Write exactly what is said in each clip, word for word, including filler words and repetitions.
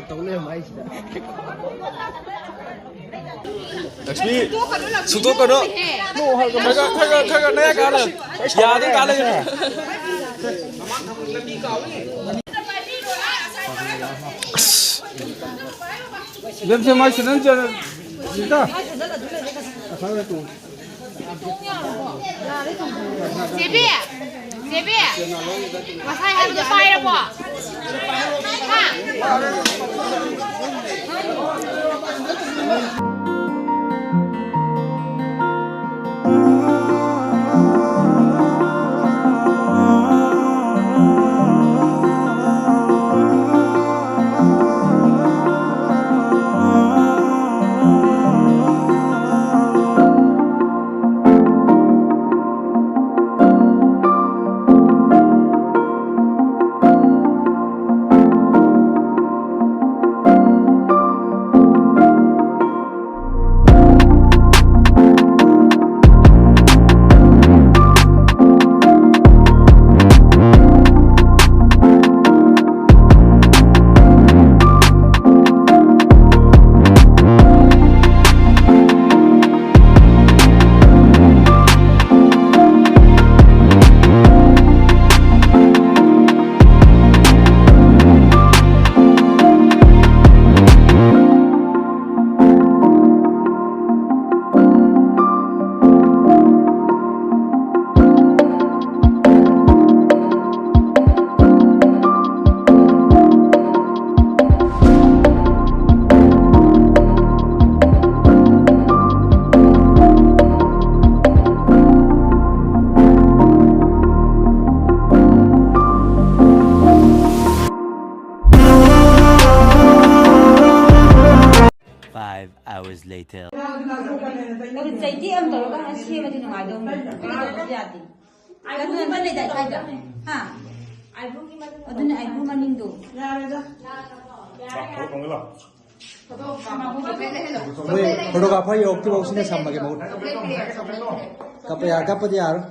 ꯇꯧ ꯂꯩꯔꯝꯕ ꯍꯥꯏꯁꯤꯗ꯫ ꯂꯛꯁꯃꯤ, ꯁꯨꯛꯇꯣꯛꯀꯅꯨ꯫ ꯈꯔ ꯈꯔ, ꯈꯔ ꯈꯔ ꯅꯌꯥ ꯀꯥꯜꯂ꯫ ꯌꯥꯗꯤ ꯀꯥꯜꯂ꯫ ꯏꯕꯦꯝꯁꯦ, ꯃꯥꯏ ꯁꯦꯟꯗꯟ ꯆꯦ-, ꯁꯤꯗ꯫ ꯆꯦꯕꯤ! ꯆꯦꯕꯤ! ꯉꯁꯥꯏ ꯍꯥꯏꯕꯗꯣ ꯄꯥꯏꯔꯕꯣ? ꯍꯥ? Five hours later. ꯑꯗꯨ ꯆꯩꯇꯦꯛ ꯑꯃ ꯇꯧꯔꯒ ꯁꯦꯝꯃꯗꯤ ꯅꯨꯡꯉꯥꯏꯗꯧꯅꯤ꯫ ꯑꯗꯨ ꯇꯧꯕꯁꯨ ꯌꯥꯗꯦ꯫ ꯑꯥꯏꯕꯨꯡꯒꯤ ꯃꯅꯤꯡꯗ ꯏꯀꯥꯏꯗ꯫ ꯍꯥ? ꯑꯗꯨꯅꯦ ꯑꯥꯏꯕꯨꯡ ꯃꯅꯤꯡꯗꯣ꯫ ꯌꯥꯔꯦꯗ꯫ ꯂꯥꯛꯑꯣ, ꯂꯥꯛꯑꯣ꯫ ꯃꯣꯏ ꯐꯣꯇꯣꯒ꯭ꯔꯥꯐꯔ ꯌꯧꯔꯛꯇ꯭ꯔꯤꯐꯥꯎ ꯁꯤꯅ ꯁꯝꯃꯒꯦ ꯃꯍꯨꯠ꯫ ꯀꯞꯄ ꯌꯥ-, ꯀꯞꯄꯗꯤ ꯌꯥꯔꯣꯏ꯫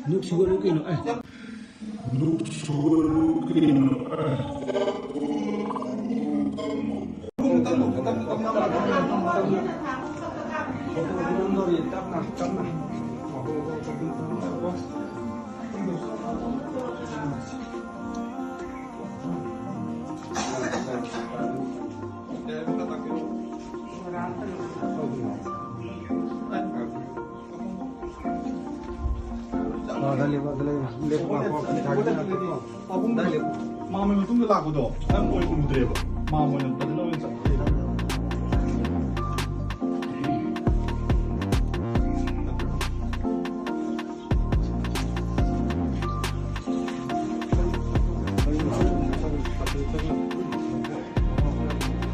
ꯅꯨꯛ ꯁꯨꯒꯠꯂꯨ ꯀꯩꯅꯣ, ꯑꯦ꯫ ꯅꯨꯛ ꯁꯨꯒꯠꯂꯨ ꯀꯩꯅꯣ, ꯑꯦ꯫ ꯑ, ꯗꯥ ꯂꯦꯞꯄꯣ, ꯗꯥ ꯂꯦꯞꯄꯣ, ꯂꯦꯞꯄꯣ, ꯉꯥꯏꯈꯣ, ꯉꯥꯏꯈꯣ, ꯉꯥꯏꯈꯣ꯫ ꯄꯥꯕꯨꯡ, ꯗꯥ ꯂꯦꯞꯄꯣ꯫ ꯃꯥꯝꯃꯩ ꯃꯇꯨꯡꯗ ꯂꯥꯛꯄꯗꯣ ꯅꯪ ꯑꯣꯏꯅ ꯎꯗ꯭ꯔꯦꯕ꯫ ꯃꯥꯝꯃ ꯑꯣꯏꯅ ꯐꯖꯅ ꯑꯣꯏꯅ ꯆꯠꯈ꯭ꯔꯦ꯫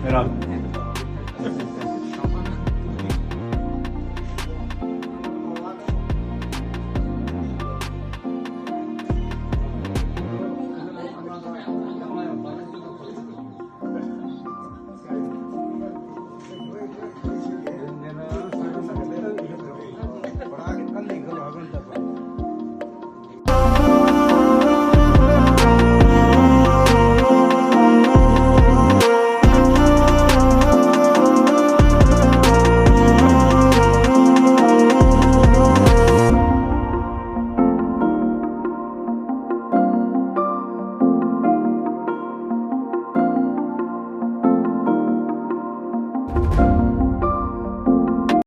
ꯃꯦꯔꯥ꯫